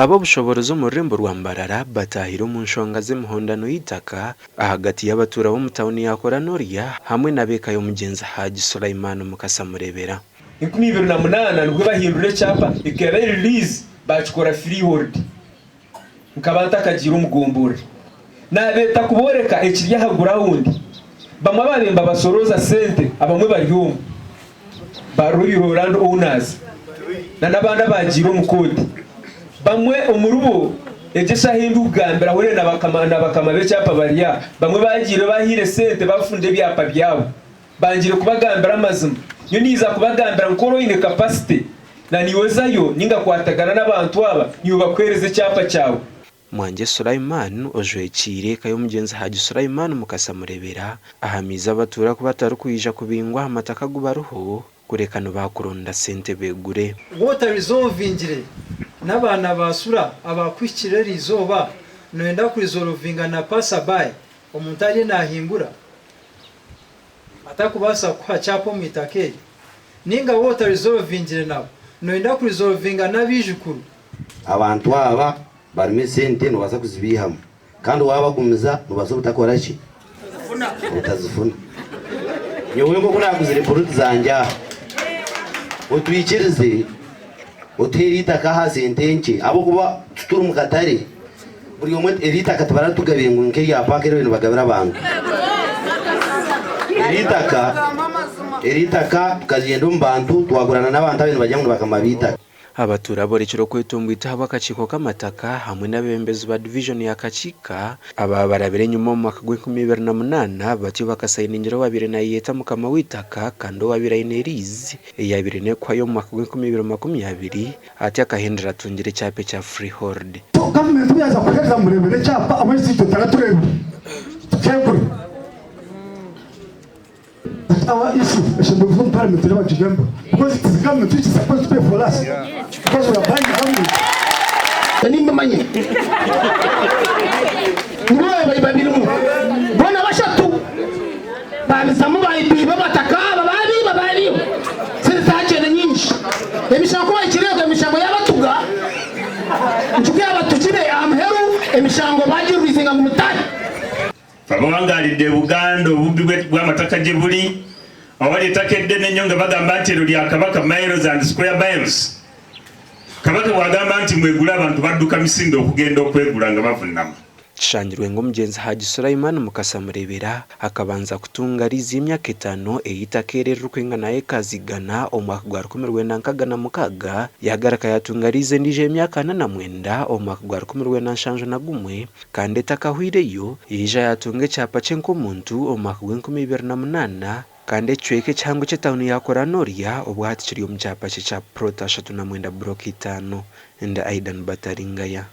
Ab'obushoboorozi omu rurembo rwa Mbarara bataahire omu nshonga z'emihondano y'eitaka ahagati y'abatuura b'omu tauni ya Koranorya hamwe n'ab'eka y'omugyenzi Hajji Sulaiman Mukasa Murebera. 2008 nibwo bahindura ekyapa ekaba eri lease bakikora freehold nkaba ntakagiire omu gomborora nabeeta kuboreka ekiri aha ground bamwe ababaire nibabasorooza sente abamwe bari omu ba land owners na n'abandi abaagiire omu kooti. Bamwe omuribo egyo eshaaha ei ndikugambira hoona na bakama b'ekyapa bari aha. Bamwe baagiire baahaire sente baafunda ebyapa byabo. Bangire kubagambira amazima. Nyowe ninza kubagambira ngu ku ori oine capacity na niiwe zayo ninga kwatagana n'abantu aba niiwe bakuheereza ekyapa kyawe. Mwangye Sulaiman ojwekiire eka y'omugyenzi Haji Sulaiman Mukasa Murebera ahamiize abatuura ku batarikwija kubingwa aha mataka agu bariho kureka nibakuronda sente beegure. Waaba otarizolvingire n'abaana ba Sura abakuhikire eri izooba, noyenda kurizolvinga na passerby, omuntu ariyo nahingura atakubaasa kukuha kyapa omu itaka eryo? Ninga waaba otarizolvingire nabo, noyenda kurizolvinga n'abaijukuru? Abantu aba barimu esente nobaasa kuzibiihamu kandi wabagumiza nobaasa obutakora ki? Obutazifuna. Nyowe nk'oku naaguzire puroti zangye aha, otwikirize otuhe eri itaka aha sente nkye ahabw'okuba tituri mu katare, buri omwe eri itaka tibaratugabire ngu nk'erya paaka eri nibagabira abantu. Eri itaka eri itaka tukagyenda omu bantu twagurana n'abantu ababaire nibagira ngu nibakama b'eitaka. Abatuura borekire okwetomboita ahabw'akakiiko k'amataka hamwe n'abeebembezi ba divijoni ya Kakiika aba barabire enyima omu mwaka gw'enkumi ibiri na munaana batyo bakasayiningira owabaire nayeyeta mukama w'eitaka kandi owabaire aine liizi eyabaire nekuhwayo omu mwaka gw'enkumi ibiri makumyabiri atyo akahendera atungire ekyapa ekya freehold. Gavumenti ku yaaza kuheereza Murebera ekyapa ahabw'enki itwe etaratureebire tukeegura? But our issue eshemereire kuza omu parliament reero bagigambeho because it is government which is supposed to pay for us because we are buying government. Nimbimanya. Nibo baabaire babirimu. Boona bashatu baabizamu baiba abataka aba baabiiba baabiiba. Sente zaagyenda nyingi. Emishango ku bahikire okwo emishango yaabatuga, njuga yaabatugire aha muheru emishango baagiruriizinga ngu mutaahe. Abawangaalidde e Buganda obubbi bw'amataka gye buli, awali ettaka eddene ennyo nga bagamba nti eryo lya Kabaka, miles and square miles. Kabaka bw'agamba nti mwegule abantu badduka misinde okugenda okwegula nga bavunnama. Kishangirwe ngu omugyenzi Haji Sulaiman Mukasa Murebera akabanza kutunga liizi y'emyaka etaano ey'eitaka eri eririkwingana ekazi igana omu mwaka gwa 1966, yagaruka yatunga liizi endiijo ey'emyaka ana na mwenda omu mwaka gwa 1971. Kandi etakahweireyo, yaija yaatunga ekyapa kye nk'omuntu omu mwaka gw'enkumi ibiri na munaana, kandi ekicweka ekihango ky'etauni ya Koranorya obwahati kiri omu kyapa kye kya puroti ashatu na mwenda buroka itaano. Ndi Aidan Bataringaya.